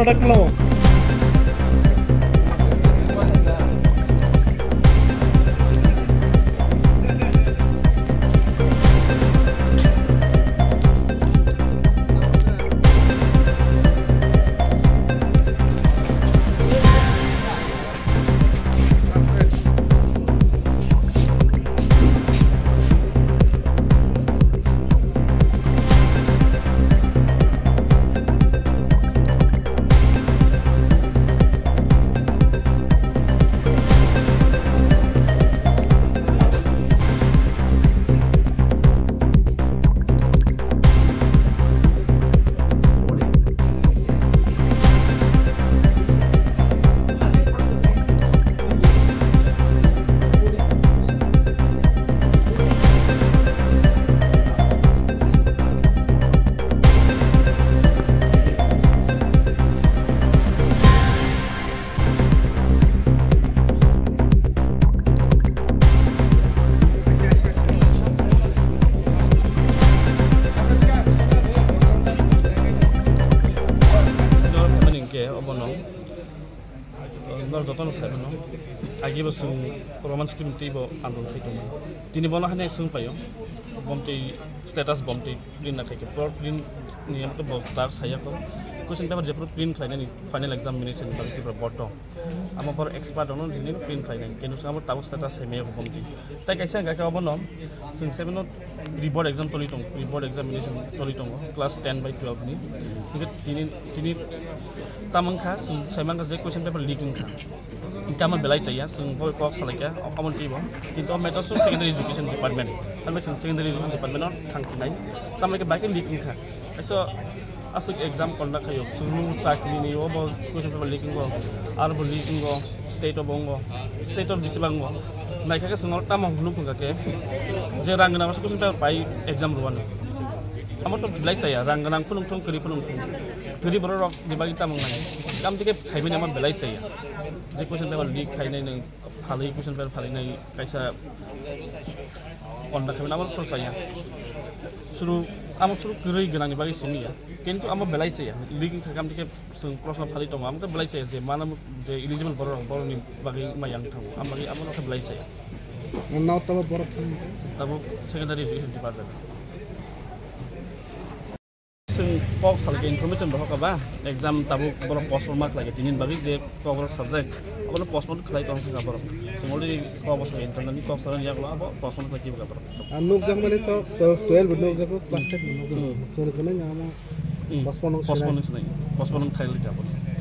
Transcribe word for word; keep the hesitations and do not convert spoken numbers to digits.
Taklo. Hingke obono, nor jotono sai mano. Agi bo chwng Roman script twi bo andon khai tongo. Tini bono haino chwng paio. Bomtwi status bomtwi print na khaikhe. Pro print ni amo to bo tak saya ko. Question paper je pro print khlainani final examination bagwi Tripura board dong. Amo bor expert ono nini print khlainai. Kenu sa amo tabuk status sai maya bomtwi. Tai kaisa hingka khe obono chwng seven o pre-board exam toli tong, pre-board examination toli tongo, class ten bai twelve ni. Hingke tini, tini tamang kha, chwng sai mankha je question paper leak wngkha. Hingke ama belai chaya, chwng bo kok salaikha, omo twi bo. Kintu o matters to secondary education department. Ano chwng secondary education department o thang phinai. Tamo khe bai khe leak wngkha. Kaisa aswk exam conduct khaio, chwngno chakri ni obo question paper leak wngo, aro bo leak wngo, state o bo wngo, state o bisi bang wngo. Naikha khe chwngno tamo hwnwi phunukha khe, je rang gwnang masa question paper pai exam rwani. Amo to belai chaya, rang gwnang phunuk thung, kwrwi phunuk thung. Kwrwi borok rok ni bagwi tamo wngnai. Tamo twi khe khaimani amo belai chaya. Je question paper leak khainai nwng, phalwi question paper phalwi nai kaisa Konda khaimani abo to chaya. Suru, amo suru kwrwi gwnangni bagwi simi ya. Kintu amo belai chaya. Leak wngkha khe amtwi khe chwng proshno phalwi tongo. Amo khe belai chaya je mano je eligible borok rok borokni bagwi ma yang thango. Am bagwi amo khe belai chaya. Nao tabo borok thang. Tabo secondary education department. Chwng kok salkhe information rohorkha ba, exam tabuk borok postpone ma khlaikhe, tini bagwi je kok rok subject, abono postpone khlai tong kha borok. Chwng already kok bosor internal ni kok salani yagulo abo postpone khlai kibakha borok. Ang nukjak mani to, to twelve nukjago, class ten nukjago. Hmm. Chwng kwnwi amo Hmm. postpone wng Postpone sinai. Wng sinai. Postpone wng khlai kha borok.